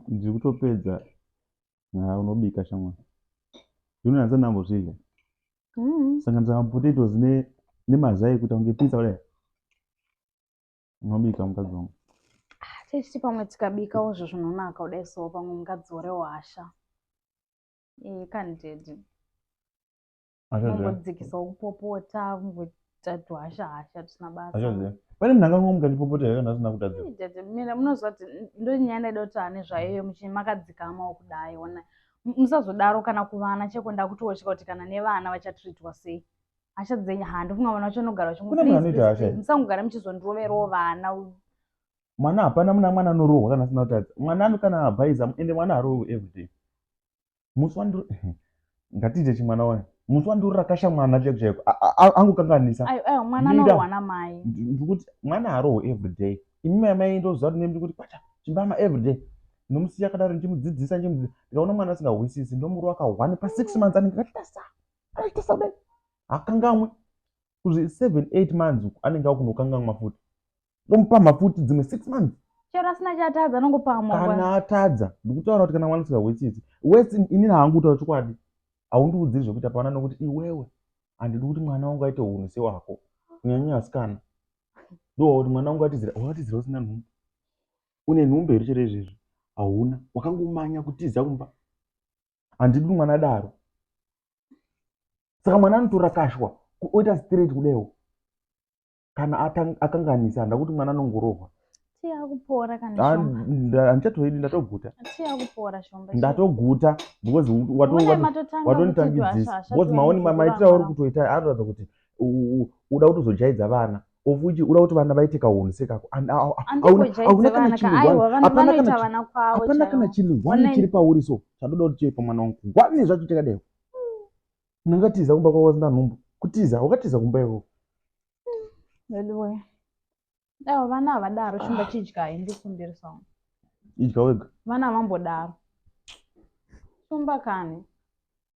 Ndiri kutopedza. Ha, unobika shamwari. Zvino handisati ndambozvidya. Sanganisa mapotatoes nemazai kuita kunge pizza kudai. Unobika mukadzi wangu. Tichiti pamwe tikabikawo zvo zvinonaka kudai so pamwe mungadzorewo hasha. Eh, kani daddy. Mungodzikisawo kupopota, kungoita tuhasha hasha tusina basa. Achaziva. Pane munhu angangomuka achipopota here kana asina kutadza? Daddy, mina munoziva kuti ndonyaya ndaida kuti ane zvayo muchi makadzikamawo kudai ona. Musazodaro kana kuvana cheko ndakutotya kuti kana nevana vachatreatwa sei. Hasha dzenyu ha ndofunga vana vacho vanogara vachingo Kune munhu anoita hasha here? Musangogara muchizondiroverawo vana. Mwana hapana muna mwana anorohwa kana asina kutadza. Mwana ano kana abhaiza ende mwana harohwi everyday. Musi wandiri ngatiite chimwana wani. Musi wandiri rakasha mwana chaiko chaiko angokanganisa. Ayo ayo mwana anorohwa namai. Ndikuti mwana harohwi everyday. Imi mai mai ndoziva kuti ndikuti kwacha chimbama everyday. Ndomusiya akadaro ndichimudzidzisa ndichimudzidzisa. Ndikaona mwana asingahwisisi ndomurova ka 1 pa 6 months anenge akaita sa. Akaita sa kudai. Hakangamwe. Kuzvi 7 8 months uku anenge akunokangamwa futi. Ndomupamha futi dzimwe 6 months. Chero asina chaatadza anongopamwa. Kana atadza ndikutaura kuti kana mwana asingahwisisi. Wesi inini hangu kutaura chokwadi. Haundiudziri zvekuita pavana nokuti iwewe handidi kuti mwana wangu aite hunhu sewako. Kunyanya asikana. Ndowa kuti mwana wangu atizira, wakatizira usina nhumbu. Une nhumbu here chero izvezvi? Hauna. Wakangomanya kutiza kumba. Handidi kuti mwana adaro. Saka mwana anotorakashwa oita straight kudaiwo. Kana akanganisa handa kuti mwana anongorohwa. Tiya kupora kana shomba. Handichatoidi ndatoguta. Tiya kupora shomba. Ndatoguta because watonitangidzisa because maoni maitiro auri kutoita anoratidza kuti uda kutozojaidza vana of which uda kuti vana vaite kahunhu sekako. Hauna kana chinhu hapana kana chinhu one chiri pauri so chandoda kuti chive pamwana wangu ngwani zvacho chakadai. Unongatiza kumba kwako usina nhumbu. Kutiza wakatiza kumba ikoko. Anyway. Dai vana havadaro shumba chidyayi ndikumbirisa. Idya wega. Vana havambodaro. Shumba kani.